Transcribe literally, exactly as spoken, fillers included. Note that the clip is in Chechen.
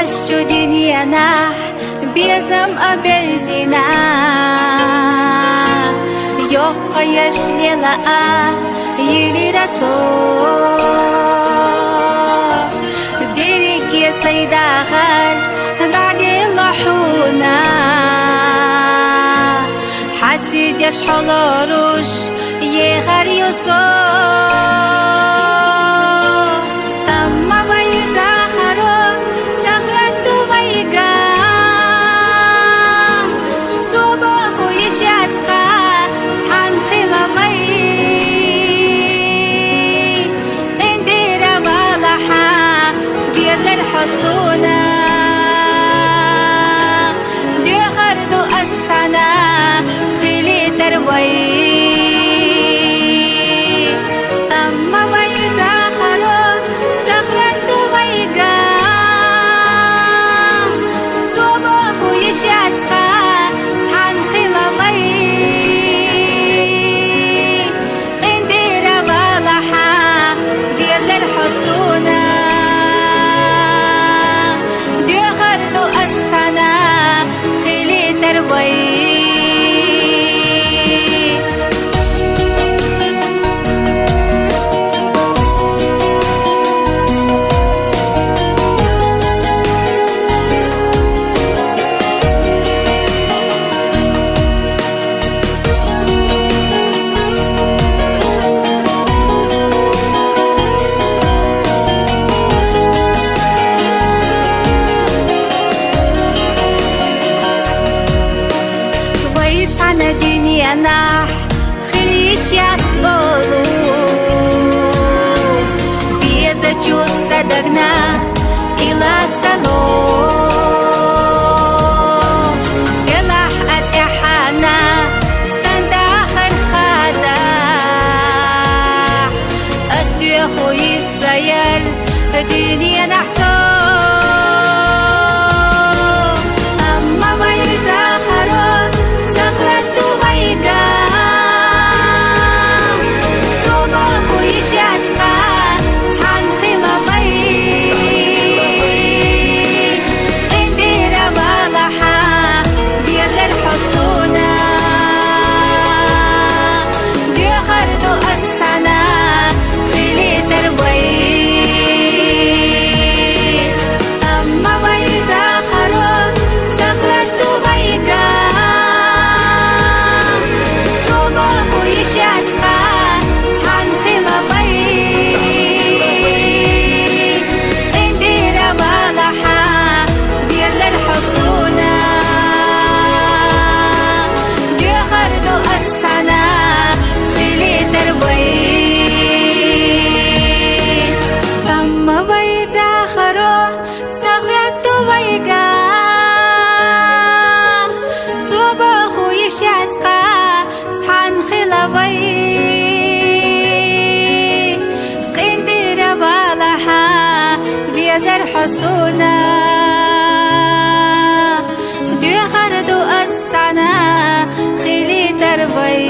Шу дуненахь безам а бевзина, йоккха яш лела а йилира со. Дерриге сай дахар дӀаделла хьуна, хьасидеш хьо лоруш ехарю со. Амма вай дахаро ца хӀотту вайга, цо боху йиш яц-кха цхьана хила вай. КъинтӀера валахьа, везар хьо суна. Доьхар ду ас цхьана хилийтар вай. Амма вай дахаро ца хӀотту вайга, цо боху йиш яц-кха цхьана хила вай. КъинтӀера валахьа, везар хьо суна. Доьхар ду ас цхьана хилийтар вай. Вай цхьана дуненахь хила йиш яц болу, везачу са дагна илацало. Делахь а тӀаьхьана сан дахар хадахь, ас доьху йиццаяр дуненахь со. Амма вай дахаро ца хӀотту вайга, цо боху йиш яц-кха цхьана хила вай. КъинтӀера валахьа, везар хьо суна. Доьхар ду ас цхьана хилийтар вай. Амма вай дахаро ца хӀотту вайга, цо боху йиш яц-кха цхьана хила вай. КъинтӀера валахьа, везар хьо суна. Доьхар ду ас цхьана хилийтар вай. Амма вай дахаро ца хӀотту вайга, цо боху йиш яц-кха цхьана хила вай. КъинтӀера валахьа, везар хьо суна. Доьхар ду ас цхьана хилийтар вай.